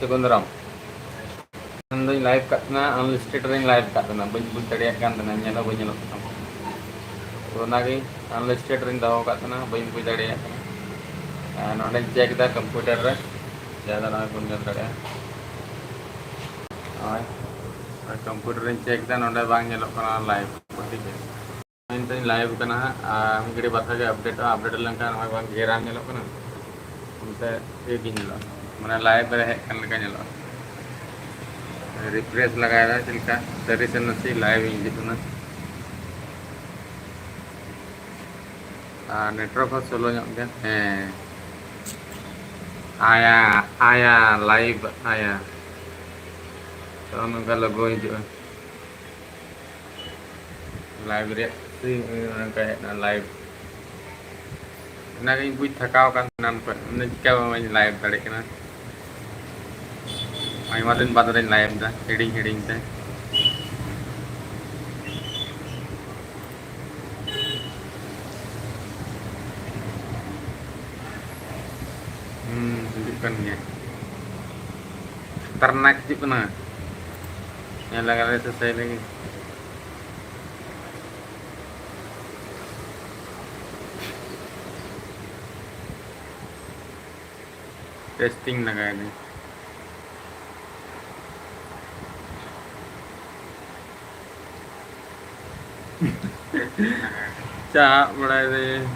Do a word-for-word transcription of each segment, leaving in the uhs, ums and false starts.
ᱥᱟᱹᱜᱩᱱ ᱫᱟᱨᱟᱢ᱾ ᱤᱧ ᱫᱚᱧ ᱞᱟᱭᱤᱵᱷ ᱠᱟᱜ ᱛᱟᱦᱮᱱᱟ, ᱟᱱᱞᱤᱥᱴᱮᱰ ᱨᱮᱧ ᱞᱟᱭᱤᱵᱷ ᱠᱟᱜ ᱛᱟᱦᱮᱱᱟ, ᱵᱟᱹᱧ ᱵᱩᱡᱽ ᱫᱟᱲᱮᱭᱟᱜ ᱠᱟᱱ ᱛᱟᱦᱮᱱᱟ, ᱧᱮᱞ ᱦᱚᱸ ᱵᱟᱹᱧ ᱧᱮᱞᱚᱜ ᱠᱟᱱᱟ᱾ ᱛᱚ ᱚᱱᱟᱜᱮ ᱟᱱᱞᱤᱥᱴᱮᱰ ᱨᱮᱧ ᱫᱚᱦᱚ ᱠᱟᱜ ᱛᱟᱦᱮᱱᱟ, ᱵᱟᱹᱧ ᱵᱩᱡᱽ ᱫᱟᱲᱮᱭᱟᱜ ᱠᱟᱱᱟ᱾ ᱟᱨ ᱱᱚᱸᱰᱮᱧ ᱪᱮᱠ ᱮᱫᱟ ᱠᱚᱢᱯᱤᱭᱩᱴᱟᱨ ᱨᱮ, ᱡᱟᱦᱟᱸ ᱫᱚ ᱱᱚᱜᱼᱚᱭ ᱵᱚᱱ ᱧᱮᱞ ᱫᱟᱲᱮᱭᱟᱜᱼᱟ᱾ ᱱᱚᱜᱼᱚᱭ ᱟᱨ ᱠᱚᱢᱯᱤᱭᱩᱴᱟᱨ ᱨᱮᱧ ᱪᱮᱠ ᱮᱫᱟ, ᱱᱚᱸᱰᱮ ᱵᱟᱝ ᱧᱮᱞᱚᱜ ᱠᱟᱱᱟ ᱞᱟᱭᱤᱵᱷ, ᱴᱷᱤᱠ ᱜᱮᱭᱟ᱾ ᱱᱤᱛᱚᱜ ᱤᱧ ᱞᱟᱭᱤᱵᱷ ᱠᱟᱱᱟ ᱦᱟᱸᱜ, ᱟᱨ ᱢᱤᱫ ᱜᱷᱟᱹᱲᱤᱡ ᱵᱟᱫᱽ ᱠᱷᱟᱱ ᱜᱮ ᱟᱯᱰᱮᱴᱚᱜᱼᱟ᱾ ᱟᱯᱰᱮᱴ ᱞᱮᱱᱠᱷᱟᱱ ᱱᱚᱜᱼᱚᱭ ᱵᱟᱝ ᱜᱷᱮᱨᱟ ᱧᱮᱞᱚᱜ ᱠᱟᱱᱟ, ᱚᱱᱛᱮ ᱤᱭᱟᱹ ᱜᱮ ᱧᱮᱞᱚᱜᱼᱟ, ᱢᱟᱱᱮ ᱞᱟᱭᱤᱵᱷ ᱨᱮ ᱦᱮᱡ ᱠᱟᱱ ᱞᱮᱠᱟ ᱧᱮᱞᱚᱜᱼᱟ᱾ ᱨᱤᱯᱷᱨᱮᱥ ᱞᱟᱜᱟᱭᱮᱫᱟ, ᱪᱮᱫ ᱞᱮᱠᱟ ᱥᱟᱹᱨᱤ ᱥᱮ ᱱᱟᱥᱮ ᱞᱟᱭᱤᱵᱷ ᱦᱤᱡᱩᱜ ᱠᱟᱱᱟ᱾ ᱟᱨ ᱱᱮᱴᱣᱟᱨᱠ ᱦᱚᱸ ᱥᱞᱳ ᱧᱚᱜ ᱜᱮᱭᱟ᱾ ᱦᱮᱸ, ᱟᱭᱟ, ᱟᱭᱟ, ᱞᱟᱭᱤᱵᱷ ᱟᱭᱟ, ᱛᱚ ᱱᱚᱝᱠᱟ ᱞᱳᱜᱳ ᱦᱤᱡᱩᱜᱼᱟ᱾ ᱞᱟᱭᱤᱵᱷ ᱨᱮᱭᱟᱜ ᱥᱤᱱ ᱚᱱᱮ ᱚᱱᱠᱟ ᱦᱮᱡ ᱮᱱᱟ, ᱞᱟᱭᱤᱵᱷ᱾ ᱚᱱᱟᱜᱤᱧ ᱵᱩᱡᱽ ᱛᱷᱟᱠᱟᱣ ᱟᱠᱟᱱ ᱛᱟᱦᱮᱱᱟ, ᱚᱱᱠᱟ ᱢᱟᱱᱮ ᱪᱤᱠᱟ ᱵᱟᱝ ᱞᱟᱭᱤᱵᱷ ᱫᱟᱲᱮᱭᱟᱜ ᱠᱟᱱᱟ᱾ ᱟᱭᱢᱟ ᱫᱤᱱ ᱵᱟᱫᱽ ᱨᱮᱧ ᱞᱟᱭᱤᱵᱷ ᱮᱫᱟ, ᱦᱤᱲᱤᱧ ᱦᱤᱲᱤᱧ ᱛᱮ᱾ ᱦᱩᱸ, ᱦᱤᱡᱩᱜ ᱠᱟᱱ ᱜᱮᱭᱟ᱾ ᱠᱷᱟᱛᱟᱨᱱᱟᱠ ᱦᱤᱡᱩᱜ ᱠᱟᱱᱟ᱾ ᱧᱮᱞ ᱞᱟᱜᱟ ᱞᱮ ᱥᱮ ᱥᱟᱹᱭ ᱞᱟᱹᱜᱤᱫ᱾ ᱴᱮᱥᱴᱤᱝ ᱞᱟᱜᱟᱭ ᱫᱟᱹᱧ᱾ ᱪᱟᱜ ᱵᱟᱲᱟᱭ ᱫᱟᱹᱧ᱾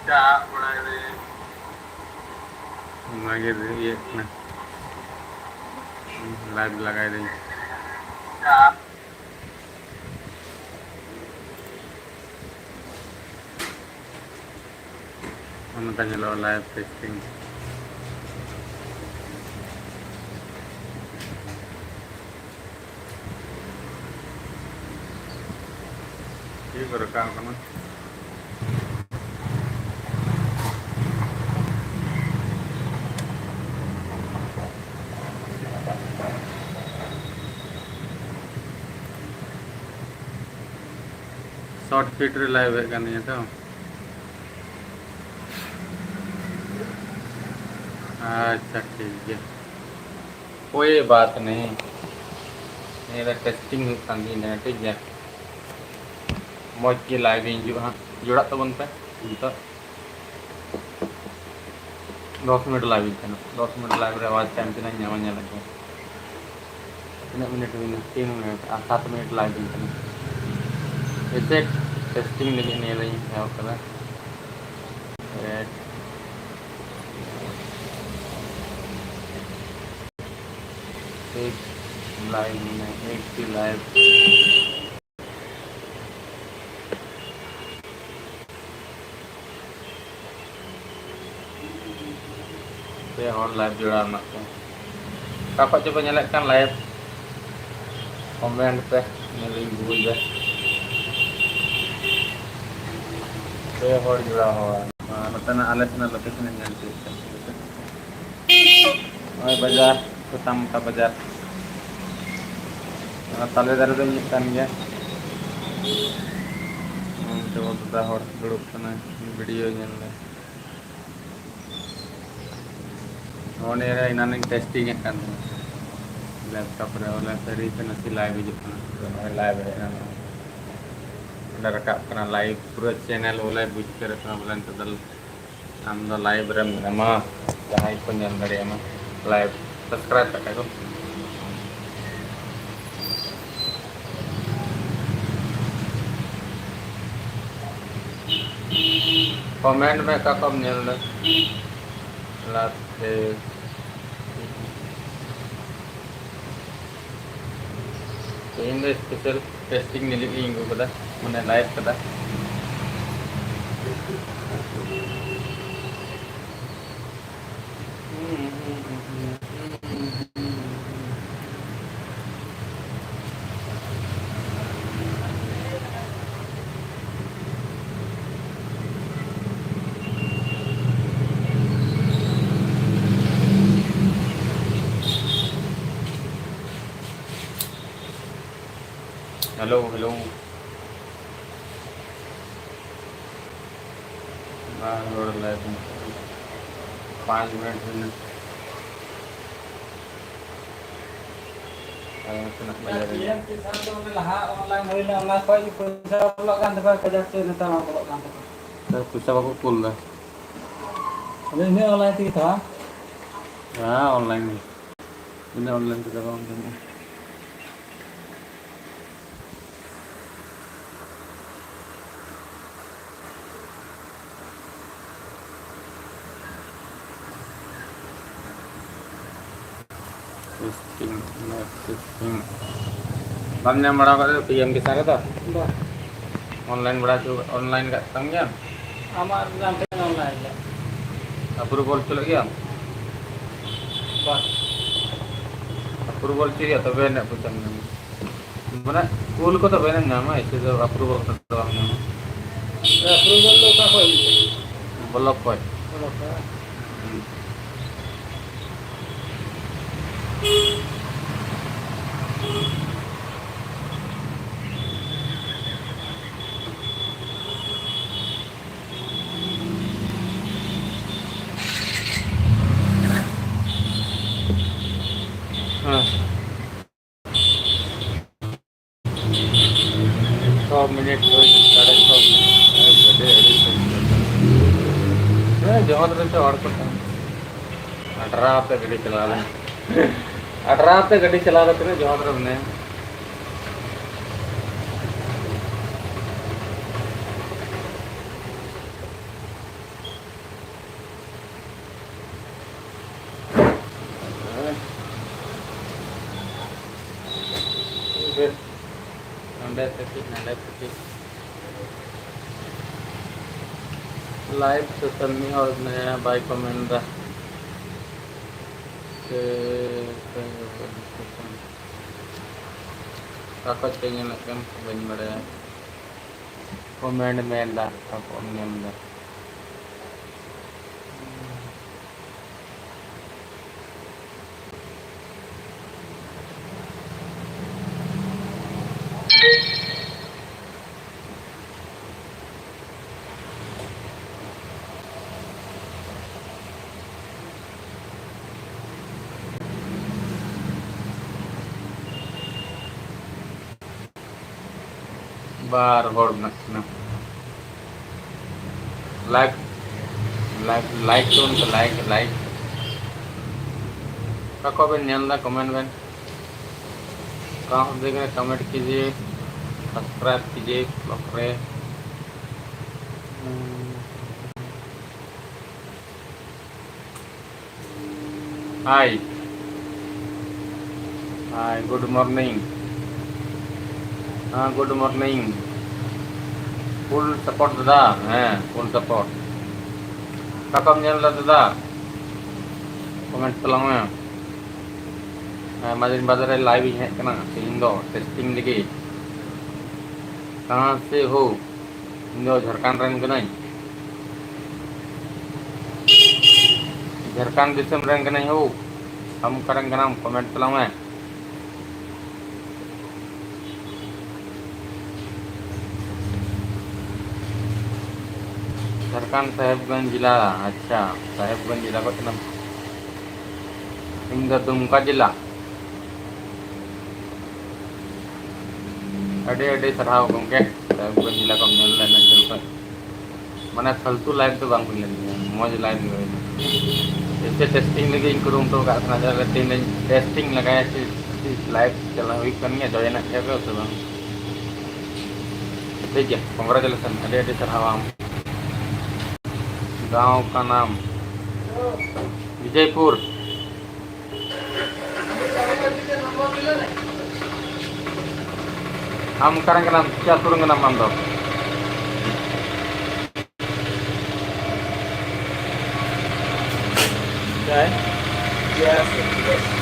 ᱪᱟᱜ ᱵᱟᱲᱟᱭ ᱫᱟᱹᱧ᱾ ᱚᱱᱟᱜᱮ ᱤᱭᱟᱹᱜ ᱠᱟᱱᱟ᱾ ᱞᱟᱭᱤᱵᱷ ᱞᱟᱜᱟᱭ ᱫᱟᱹᱧ᱾ ᱚᱱᱠᱟ ᱧᱮᱞᱚᱜᱼᱟ ᱞᱟᱭᱤᱵᱷ ᱴᱮᱥᱴᱤᱝ᱾ ᱪᱮᱫ ᱠᱚ ᱨᱟᱠᱟᱵ ᱠᱟᱱᱟ? ᱥᱚᱨᱴ ᱯᱷᱤᱴ ᱨᱮ ᱞᱟᱭᱤᱵᱷ ᱦᱮᱡ ᱠᱟᱱ ᱛᱤᱧᱟ ᱛᱚ᱾ ᱟᱪᱪᱷᱟ, ᱴᱷᱤᱠ ᱜᱮᱭᱟ, ᱠᱳᱭ ᱵᱟᱛ ᱱᱟᱦᱤᱸ᱾ ᱱᱤᱭᱟᱹ ᱫᱚ ᱴᱮᱥᱴᱤᱝ ᱦᱩᱭᱩᱜ ᱠᱟᱱ ᱛᱤᱧ ᱛᱟᱦᱮᱸᱱᱟ, ᱴᱷᱤᱠ ᱜᱮᱭᱟ᱾ ᱢᱚᱡᱽ ᱜᱮ ᱞᱟᱭᱤᱵᱷ ᱤᱧ ᱦᱤᱡᱩᱜᱼᱟ ᱦᱟᱸᱜ, ᱡᱚᱲᱟᱜ ᱛᱟᱵᱚᱱ ᱯᱮ ᱱᱤᱛᱚᱜ᱾ ᱫᱚᱥ ᱢᱤᱱᱤᱴ ᱞᱟᱭᱤᱵᱷ ᱤᱧ ᱛᱟᱦᱮᱸᱱᱟ, ᱫᱚᱥ ᱢᱤᱱᱤᱴ ᱞᱟᱭᱤᱵᱷ ᱨᱮ ᱟᱣᱟᱡᱽ ᱛᱟᱭᱚᱢ ᱛᱮᱱᱟᱜ ᱧᱟᱢᱟ, ᱧᱮᱞ ᱟᱠᱚ᱾ ᱛᱤᱱᱟᱹᱜ ᱢᱤᱱᱤᱴ ᱦᱩᱭᱱᱟ? ᱛᱤᱱ ᱢᱤᱱᱤᱴ ᱟᱨ ᱥᱟᱛ ᱢᱤᱱᱤᱴ ᱞᱟᱭᱤᱵᱷ ᱦᱩᱭ ᱠᱟᱱᱟ᱾ ᱮᱥᱮ ᱴᱮᱥᱴᱤᱝ ᱞᱟᱹᱜᱤᱫ ᱱᱤᱭᱟᱹ ᱫᱚᱧ ᱮᱦᱚᱵ ᱠᱟᱫᱟ᱾ ᱮᱠ, ᱮᱠ ᱞᱟᱭᱤᱵᱷ ᱦᱩᱭᱱᱟ, ᱮᱠ ᱴᱤ ᱞᱟᱭᱤᱵᱷ᱾ ᱯᱮ ᱦᱚᱲ ᱞᱟᱭᱤᱵᱷ ᱡᱚᱲᱟᱣ ᱢᱮᱱᱟᱜ ᱠᱚᱣᱟ᱾ ᱚᱠᱟ ᱠᱷᱚᱡ ᱪᱚᱯᱮ ᱧᱮᱞᱮᱫ ᱠᱟᱱ ᱞᱟᱭᱤᱵᱷ? ᱠᱚᱢᱮᱱᱴ ᱯᱮ, ᱧᱮᱞᱤᱧ ᱵᱩᱡᱟ᱾ ᱯᱮ ᱦᱚᱲ ᱡᱚᱲᱟᱣ ᱦᱚᱲ᱾ ᱟᱨ ᱱᱚᱛᱮᱱᱟᱜ ᱟᱞᱮ ᱥᱮᱱᱟᱜ ᱞᱳᱠᱮᱥᱚᱱ ᱤᱧ ᱧᱮᱞ ᱦᱚᱪᱚᱭᱮᱫ ᱯᱮᱭᱟ᱾ ᱱᱚᱜᱼᱚᱭ ᱵᱟᱡᱟᱨ, ᱥᱩᱛᱟᱢ ᱢᱚᱴᱟ ᱵᱟᱡᱟᱨ᱾ ᱚᱱᱟ ᱛᱟᱞᱮ ᱫᱟᱨᱮ ᱫᱚ ᱢᱤᱫ ᱠᱟᱱ ᱜᱮᱭᱟ᱾ ᱚᱱᱛᱮ ᱵᱚ ᱫᱟᱫᱟ ᱦᱚᱲ ᱫᱩᱲᱩᱵ ᱠᱟᱱᱟᱭ, ᱵᱷᱤᱰᱤᱭᱳ ᱧᱮᱞ ᱫᱟᱭ᱾ ᱱᱚᱜᱼᱚ ᱱᱤᱭᱟᱹ ᱨᱮ ᱮᱱᱟᱱᱤᱧ ᱴᱮᱥᱴᱤᱝ ᱮᱫ ᱠᱟᱱ ᱛᱟᱦᱮᱸᱱᱟ, ᱞᱮᱯᱴᱚᱯ ᱨᱮ ᱚᱱᱟ ᱥᱟᱹᱨᱤ ᱥᱮ ᱱᱟᱥᱮ ᱞᱟᱭᱤᱵᱷ ᱦᱤᱡᱩᱜ ᱠᱟᱱᱟ᱾ ᱱᱚᱜᱼᱚᱭ ᱞᱟᱭᱤᱵᱷ ᱦᱮᱡ ᱮᱱᱟ, ᱱᱚᱜᱼᱚᱭ᱾ ᱚᱸᱰᱮ ᱨᱟᱠᱟᱵ ᱠᱟᱱᱟ ᱞᱟᱭᱤᱵᱷ, ᱯᱩᱨᱟᱹ ᱪᱮᱱᱮᱞ ᱵᱚᱞᱮ ᱵᱩᱡᱽ ᱩᱛᱟᱹᱨᱚᱜ ᱠᱟᱱᱟ ᱵᱚᱞᱮ᱾ ᱱᱤᱛᱚᱜ ᱫᱚ ᱟᱢ ᱫᱚ ᱞᱟᱭᱤᱵᱷ ᱨᱮ ᱢᱮᱱᱟᱢᱟ, ᱡᱟᱦᱟᱸᱭ ᱠᱚ ᱧᱮᱞ ᱫᱟᱲᱮᱭᱟᱢᱟ ᱞᱟᱭᱤᱵᱷ, ᱥᱟᱵᱥᱠᱨᱟᱭᱤᱵ ᱠᱟᱜ ᱠᱷᱟᱡ ᱠᱚ᱾ ᱠᱚᱢᱮᱱᱴ ᱢᱮ ᱚᱠᱟ ᱠᱚᱢ ᱧᱮᱞ ᱫᱟ᱾ ᱞᱟᱥᱴ ᱨᱮ ᱛᱮᱦᱮᱧ ᱫᱚ ᱥᱯᱮᱥᱟᱞ ᱴᱮᱥᱴᱤᱝ ᱞᱟᱹᱜᱤᱫ ᱤᱧ ᱟᱹᱜᱩ ᱠᱟᱫᱟ, ᱢᱟᱱᱮ ᱞᱟᱭᱤᱵᱷ ᱠᱟᱫᱟ᱾ Hello, hello. ᱵᱟᱝ ᱨᱚᱲ ᱞᱟᱭ ᱫᱤᱧ᱾ ᱯᱟᱸᱪ ᱢᱤᱱᱤᱴ ᱦᱩᱭᱱᱟ᱾ ᱟᱨ ᱱᱟᱥᱮᱱᱟᱜ ᱵᱟᱡᱟᱨ ᱨᱮ᱾ ᱯᱤ ᱮᱢ ᱠᱤᱥᱟᱱ ᱫᱚ ᱚᱱᱮ ᱞᱟᱦᱟ ᱚᱱᱞᱟᱭᱤᱱ ᱦᱩᱭ ᱞᱮᱱᱟ, ᱚᱱᱟ ᱠᱷᱚᱡ ᱜᱮ ᱯᱚᱭᱥᱟ ᱵᱚᱞᱚᱜ ᱠᱟᱱ ᱛᱟᱠᱚᱣᱟ, ᱠᱟᱡᱟᱠ ᱥᱮ ᱱᱮᱛᱟᱨ ᱢᱟ ᱵᱚᱞᱚᱜ ᱠᱟᱱ ᱛᱟᱠᱚᱣᱟ᱾ ᱛᱟᱦᱞᱮ ᱯᱚᱭᱥᱟ ᱵᱟᱠᱚ ᱠᱩᱞ ᱮᱫᱟ? ᱟᱫᱚ ᱤᱱᱟᱹ ᱚᱱᱞᱟᱭᱤᱱ ᱛᱮᱜᱮ ᱛᱚ, ᱦᱮᱸ? ᱦᱮᱸ, ᱚᱱᱞᱟᱭᱤᱱ ᱜᱮ᱾ ᱤᱱᱟᱹ ᱚᱱᱞᱟᱭᱤᱱ ᱛᱮᱫᱚ ᱵᱟᱝ ᱜᱟᱱᱚᱜᱼᱟ᱾ Testing, net testing. ᱵᱟᱢ ᱧᱟᱢ ᱵᱟᱲᱟ ᱟᱠᱟᱫᱟ ᱯᱤ ᱮᱢ ᱠᱤᱥᱟᱱ ᱨᱮᱫᱚ? ᱵᱟᱝ᱾ ᱚᱱᱞᱟᱭᱤᱱ ᱵᱟᱲᱟ ᱦᱚᱪᱚ, ᱚᱱᱞᱟᱭᱤᱱ ᱠᱟᱜ ᱛᱟᱢ ᱜᱮᱭᱟᱢ? ᱟᱢᱟᱜ ᱱᱟᱢ ᱛᱮ ᱚᱱᱞᱟᱭᱤᱱ ᱞᱮ᱾ ᱟᱯᱨᱩᱵᱷᱟᱞ ᱦᱚᱪᱚ ᱞᱮᱫ ᱜᱮᱭᱟᱢ? ᱵᱟᱝ᱾ ᱟᱯᱨᱩᱵᱷᱟᱞ ᱦᱚᱪᱚᱭ ᱦᱩᱭᱩᱜᱼᱟ, ᱛᱚᱵᱮ ᱟᱹᱱᱤᱡ ᱯᱚᱭᱥᱟᱢ ᱧᱟᱢᱟ᱾ ᱢᱟᱱᱮ, ᱠᱩᱞ ᱠᱚᱫᱚ ᱵᱮᱱ ᱧᱟᱢᱟ, ᱮᱭᱥᱮ ᱫᱚ ᱟᱯᱨᱩᱵᱷᱟᱞ ᱠᱚᱫᱚ ᱵᱟᱢ ᱧᱟᱢᱟ᱾ ᱟᱯᱨᱩᱵᱷᱟᱞ ᱫᱚ ᱚᱠᱟ ᱠᱷᱚᱡ ᱦᱩᱭᱩᱜᱼᱟ? ᱵᱞᱚᱠ ᱠᱷᱚᱡ᱾ ᱵᱞᱚᱠ ᱠᱷᱚᱡ᱾ ᱦᱩᱸ᱾ ᱦᱮᱸ᱾ ᱪᱷᱚ ᱢᱤᱱᱤᱴ ᱦᱩᱭ, ᱥᱟᱲᱮ ᱪᱷᱚ ᱢᱤᱱᱤᱴ᱾ ᱦᱮᱸ, ᱡᱚᱦᱚᱲ ᱨᱮ ᱪᱚ ᱦᱚᱲ ᱠᱚ ᱛᱟᱦᱮᱸ᱾ ᱟᱰᱨᱟ ᱟᱛᱮ ᱜᱟᱹᱰᱤ ᱪᱟᱞᱟᱣ ᱞᱮᱱᱟ᱾ ᱟᱰᱨᱟ ᱟᱛᱮ ᱜᱟᱹᱰᱤ ᱪᱟᱞᱟᱣ ᱞᱮᱱᱟ, ᱛᱤᱱᱟᱹᱜ ᱡᱚᱦᱚᱲ ᱨᱮ ᱢᱮᱱᱟᱭᱟ᱾ ᱱᱚᱸᱰᱮ ᱛᱟᱹᱠᱤᱡ, ᱱᱚᱸᱰᱮ ᱛᱟᱹᱠᱤᱡ᱾ ᱞᱟᱭᱤᱵᱷ ᱥᱮᱥᱚᱱ ᱢᱤᱫ ᱦᱚᱲ ᱢᱮᱱᱟᱭᱟ, ᱵᱟᱭ ᱠᱚᱢᱮᱱᱴ ᱫᱟ᱾ ᱥᱮ, ᱥᱮ, ᱚᱠᱟ ᱠᱷᱚᱡ ᱯᱮ ᱧᱮᱞᱮᱫ ᱠᱟᱱ, ᱵᱟᱹᱧ ᱵᱟᱲᱟᱭᱟ᱾ ᱠᱚᱢᱮᱱᱴ ᱢᱮ ᱫᱟ, ᱚᱠᱟ ᱠᱷᱚᱡ ᱮᱢ ᱧᱮᱞ ᱫᱟ? ᱵᱟᱨ ᱦᱚᱲ ᱢᱮᱱᱟᱜ ᱠᱤᱱᱟ᱾ ᱞᱟᱭᱤᱠ, ᱞᱟᱭᱤᱠ, ᱞᱟᱭᱤᱠ ᱛᱟᱵᱚᱱ ᱯᱮ, ᱞᱟᱭᱤᱠ, ᱞᱟᱭᱤᱠ᱾ ᱚᱠᱟ ᱠᱚ ᱵᱮᱱ ᱧᱮᱞ ᱮᱫᱟ, ᱠᱚᱢᱮᱱᱴ ᱵᱮᱱ᱾ ᱠᱟᱦᱟᱸ ᱥᱮ ᱫᱮᱠᱷ ᱨᱮ, ᱠᱚᱢᱮᱱᱴ ᱠᱤᱡᱤᱭᱮ, ᱥᱟᱵᱥᱠᱨᱟᱭᱤᱵ ᱠᱤᱡᱤᱭᱮ, ᱵᱟᱯ ᱨᱮ᱾ Hi. Hi, good morning. हाँ, good morning. Full support ᱫᱟᱫᱟ, ᱦᱮᱸ, full support. ᱚᱠᱟ ᱠᱷᱚᱱ ᱧᱮᱞ ᱫᱟ ᱫᱟᱫᱟ? ᱠᱚᱢᱮᱱᱴ ᱛᱟᱞᱟᱝ ᱢᱮ᱾ ᱟᱭᱢᱟ ᱫᱤᱱ ᱵᱟᱫᱽ ᱨᱮ ᱞᱟᱭᱤᱵᱷ ᱤᱧ ᱦᱮᱡ ᱠᱟᱱᱟ ᱛᱮᱦᱮᱧ ᱫᱚ ᱴᱮᱥᱴᱤᱝ ᱞᱟᱹᱜᱤᱫ᱾ ᱠᱟᱦᱟᱸ ᱥᱮ ᱦᱳ? ᱤᱧ ᱫᱚ ᱡᱷᱟᱲᱠᱷᱚᱸᱰ ᱨᱮᱱ ᱠᱟᱹᱱᱟᱹᱧ᱾ ᱡᱷᱟᱲᱠᱷᱚᱸᱰ ᱫᱤᱥᱚᱢ ᱨᱮᱱ ᱠᱟᱹᱱᱟᱹᱧ ᱦᱳ᱾ ᱟᱢ ᱚᱠᱟ ᱨᱮᱱ ᱠᱟᱱᱟᱢ? ᱠᱚᱢᱮᱱᱴ ᱛᱟᱞᱟᱝ ᱢᱮ᱾ ᱡᱷᱟᱲᱠᱷᱚᱸᱰ ᱥᱟᱦᱮᱵᱽᱜᱚᱸᱡᱽ ᱡᱮᱞᱟ᱾ ᱟᱪᱪᱷᱟ, ᱥᱟᱦᱮᱵᱽᱜᱚᱸᱡᱽ ᱡᱮᱞᱟ ᱠᱷᱚᱱ ᱠᱟᱱᱟᱢ᱾ ᱤᱧ ᱫᱚ ᱫᱩᱢᱠᱟ ᱡᱮᱞᱟ᱾ ᱟᱹᱰᱤ ᱟᱹᱰᱤ ᱥᱟᱨᱦᱟᱣ ᱜᱚᱢᱠᱮ, ᱥᱟᱦᱮᱵᱽᱜᱚᱸᱡᱽ ᱡᱮᱞᱟ ᱠᱷᱚᱱ ᱧᱮᱞ ᱞᱮᱱᱟ ᱡᱷᱟᱹᱞ ᱠᱷᱚᱱ᱾ ᱢᱟᱱᱮ ᱯᱷᱟᱞᱛᱩ ᱞᱟᱭᱤᱵᱷ ᱫᱚ ᱵᱟᱝ ᱦᱩᱭ ᱞᱮᱱ ᱛᱤᱧᱟᱹ, ᱢᱚᱡᱽ ᱞᱟᱭᱤᱵᱷ ᱜᱮ ᱦᱩᱭᱱᱟ᱾ ᱡᱮᱭᱥᱮ ᱴᱮᱥᱴᱤᱝ ᱞᱟᱹᱜᱤᱫ ᱤᱧ ᱠᱩᱨᱩᱢᱩᱴᱩ ᱟᱠᱟᱫ ᱛᱟᱦᱮᱱᱟ, ᱡᱟᱦᱟᱸ ᱛᱮᱦᱮᱧ ᱫᱚᱧ ᱴᱮᱥᱴᱤᱝ ᱞᱮᱜᱟᱭᱟ ᱪᱮᱫ, ᱪᱮᱫ ᱞᱟᱭᱤᱵᱷ ᱪᱟᱞᱟᱣ ᱦᱩᱭᱩᱜ ᱠᱟᱱ ᱜᱮᱭᱟ, ᱡᱚᱭᱮᱱᱟᱜ ᱜᱮᱭᱟ ᱯᱮ ᱥᱮ ᱵᱟᱝ? ᱴᱷᱤᱠ ᱜᱮᱭᱟ, ᱠᱚᱝᱜᱨᱮᱪᱩᱞᱮᱥᱚᱱ, ᱟᱹᱰᱤ ᱟᱹᱰᱤ ᱥᱟᱨᱦᱟᱣ ᱟᱢ᱾ ᱜᱟᱶ ᱠᱟᱱᱟᱢ ᱵᱤᱡᱚᱭᱯᱩᱨ᱾ ᱟᱢ ᱚᱠᱟᱨᱮᱱ ᱠᱟᱱᱟᱢ? ᱪᱮᱫ ᱟᱹᱛᱩ ᱨᱮᱱ ᱠᱟᱱᱟᱢ ᱟᱢ ᱫᱚ?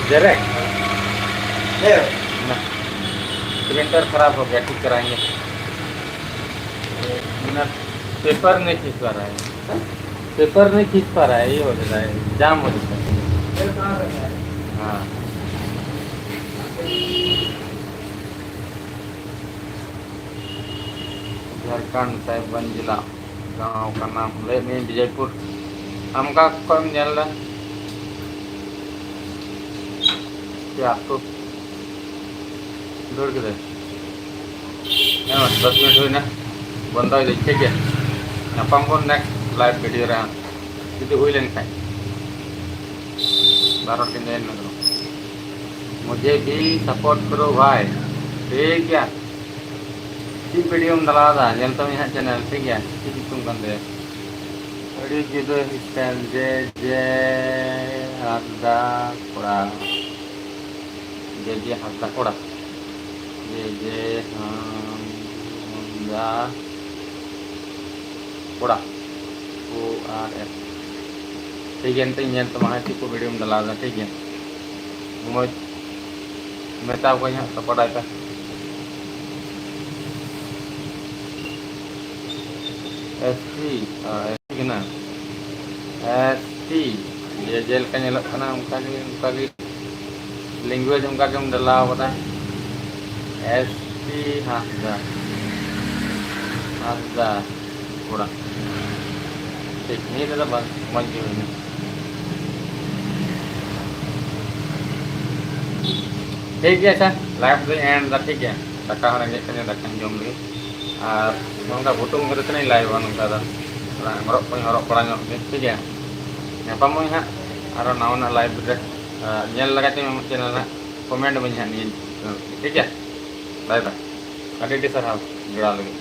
ᱡᱮᱨᱮᱠ? ᱦᱮᱸ᱾ ᱯᱨᱤᱱᱴᱟᱨ ᱠᱷᱟᱨᱟᱯ ᱦᱳ ᱜᱟᱭᱟ, ᱴᱷᱤᱠ ᱠᱟᱨᱟᱭᱮᱸᱜᱮ᱾ ᱢᱮᱱᱟ, ᱯᱮᱯᱟᱨ ᱱᱮ ᱠᱤᱥᱵᱟᱨ ᱟᱭ᱾ पेपर नहीं खींच पा रहा है, ये हो जाता है, जाम हो जाता है। हाँ। झारखंड, साहिबगंज जिला, गांव का नाम ले नहीं, विजयपुर। हमका कौन जान ला? क्या आपको? दौड़ के दे। ᱦᱮᱸ, ᱫᱚᱥ ᱢᱤᱱᱤᱴ ᱦᱩᱭᱱᱟ, ᱵᱚᱱᱫᱚᱭ ᱫᱟᱹᱧ, ᱴᱷᱤᱠ ᱜᱮᱭᱟ᱾ ᱧᱟᱯᱟᱢ ᱵᱚᱱ next live video ᱨᱮ ᱦᱟᱸᱜ, ᱡᱩᱫᱤ ᱦᱩᱭ ᱞᱮᱱᱠᱷᱟᱱ᱾ ᱵᱟᱨ ᱦᱚᱲ ᱠᱤᱱ ᱡᱚᱭᱮᱱ ᱢᱮ ᱫᱚ᱾ ᱢᱩᱡᱷᱮ ᱵᱷᱤ support ᱠᱟᱨᱳ ᱵᱷᱟᱭ᱾ ᱴᱷᱤᱠ ᱜᱮᱭᱟ᱾ ᱪᱮᱫ ᱵᱷᱤᱰᱤᱭᱳᱢ ᱰᱟᱞᱟᱣ ᱮᱫᱟ? ᱧᱮᱞ ᱛᱟᱢᱟᱧ ᱦᱟᱸᱜ channel, ᱴᱷᱤᱠ ᱜᱮᱭᱟ᱾ ᱪᱮᱫ ᱧᱩᱛᱩᱢ ᱠᱟᱱ ᱛᱟᱭᱟ? ᱟᱹᱰᱤ ᱡᱩᱫᱟᱹ style, ᱡᱮ ᱡᱮ ᱦᱟᱸᱥᱫᱟ ᱠᱚᱲᱟ᱾ ᱡᱮ ᱡᱮ ᱦᱟᱸᱥᱫᱟ ᱠᱚᱲᱟ᱾ ᱡᱮ ᱡᱮ ᱦᱟᱸᱥᱫᱟ ᱠᱚᱲᱟ᱾ ᱳ ᱟᱨ ᱮᱥ᱾ ᱴᱷᱤᱠ ᱜᱮᱭᱟ, ᱱᱤᱛᱚᱜ ᱤᱧ ᱧᱮᱞ ᱛᱟᱢᱟ ᱦᱟᱸᱜ, ᱪᱮᱫ ᱠᱚ ᱵᱷᱤᱰᱤᱭᱳᱢ ᱰᱟᱞᱟᱣ ᱮᱫᱟ, ᱴᱷᱤᱠ ᱜᱮᱭᱟ᱾ ᱢᱚᱡᱽ ᱢᱮᱛᱟ ᱠᱚᱣᱟᱧ ᱦᱟᱸᱜ, ᱥᱟᱯᱚᱨᱴᱟᱭ ᱯᱮ᱾ ᱮᱥ ᱴᱤ, ᱟᱨ ᱮᱥ ᱴᱤ ᱠᱟᱱᱟ᱾ ᱮᱥ ᱴᱤ, ᱡᱮ ᱡᱮ ᱞᱮᱠᱟ ᱧᱮᱞᱚᱜ ᱠᱟᱱᱟ, ᱚᱱᱠᱟ ᱜᱮ, ᱚᱱᱠᱟ ᱜᱮ language ᱚᱱᱠᱟ ᱜᱮᱢ ᱰᱟᱞᱟᱣ ᱠᱟᱫᱟ᱾ ᱮᱥ ᱴᱤ ᱦᱟᱸᱥᱫᱟ, ᱦᱟᱸᱥᱫᱟ ᱠᱚᱲᱟ᱾ ᱴᱷᱤᱠ, ᱱᱤᱭᱟᱹ ᱨᱮᱫᱚ ᱵᱟᱝ, ᱢᱚᱡᱽ ᱜᱮ ᱦᱩᱭᱱᱟ᱾ ᱴᱷᱤᱠ ᱜᱮᱭᱟ, ᱟᱪᱪᱷᱟ, live ᱫᱚᱧ end ᱮᱫᱟ, ᱴᱷᱤᱠ ᱜᱮᱭᱟ᱾ ᱫᱟᱠᱟ ᱦᱚᱸ ᱨᱮᱸᱜᱮᱡ ᱠᱟᱹᱧᱟ, ᱫᱟᱠᱟᱧ ᱡᱚᱢ ᱞᱮᱜᱮ᱾ ᱟᱨ ᱱᱚᱝᱠᱟ ᱜᱩᱴᱩᱢ ᱠᱟᱛᱮ ᱛᱤᱱᱟᱹᱜ ᱤᱧ live ᱟ ᱱᱚᱝᱠᱟ ᱫᱚ᱾ ᱛᱷᱚᱲᱟ ᱟᱝᱨᱚᱵ ᱠᱚᱧ ᱦᱚᱨᱚᱜ ᱵᱟᱲᱟ ᱧᱚᱜ ᱜᱮ, ᱴᱷᱤᱠ ᱜᱮᱭᱟ᱾ ᱧᱟᱯᱟᱢᱚᱜ ᱟᱹᱧ ᱦᱟᱸᱜ ᱟᱨᱚ ᱱᱟᱣᱟᱱᱟᱜ live ᱨᱮ᱾ ᱟᱨ ᱧᱮᱞ ᱞᱟᱜᱟᱭ ᱛᱟᱹᱧ ᱢᱮ ᱟᱢᱟᱜ channel ᱦᱟᱸᱜ, comment ᱟᱹᱢᱟᱹᱧ ᱦᱟᱸᱜ ᱱᱤᱭᱟᱹ, ᱴᱷᱤᱠ ᱜᱮᱭᱟ᱾ Bye bye᱾ ᱟᱹᱰᱤ ᱟᱹᱰᱤ ᱥᱟᱨᱦᱟᱣ ᱡᱚᱲᱟᱣ ᱞᱟᱹᱜᱤᱫ᱾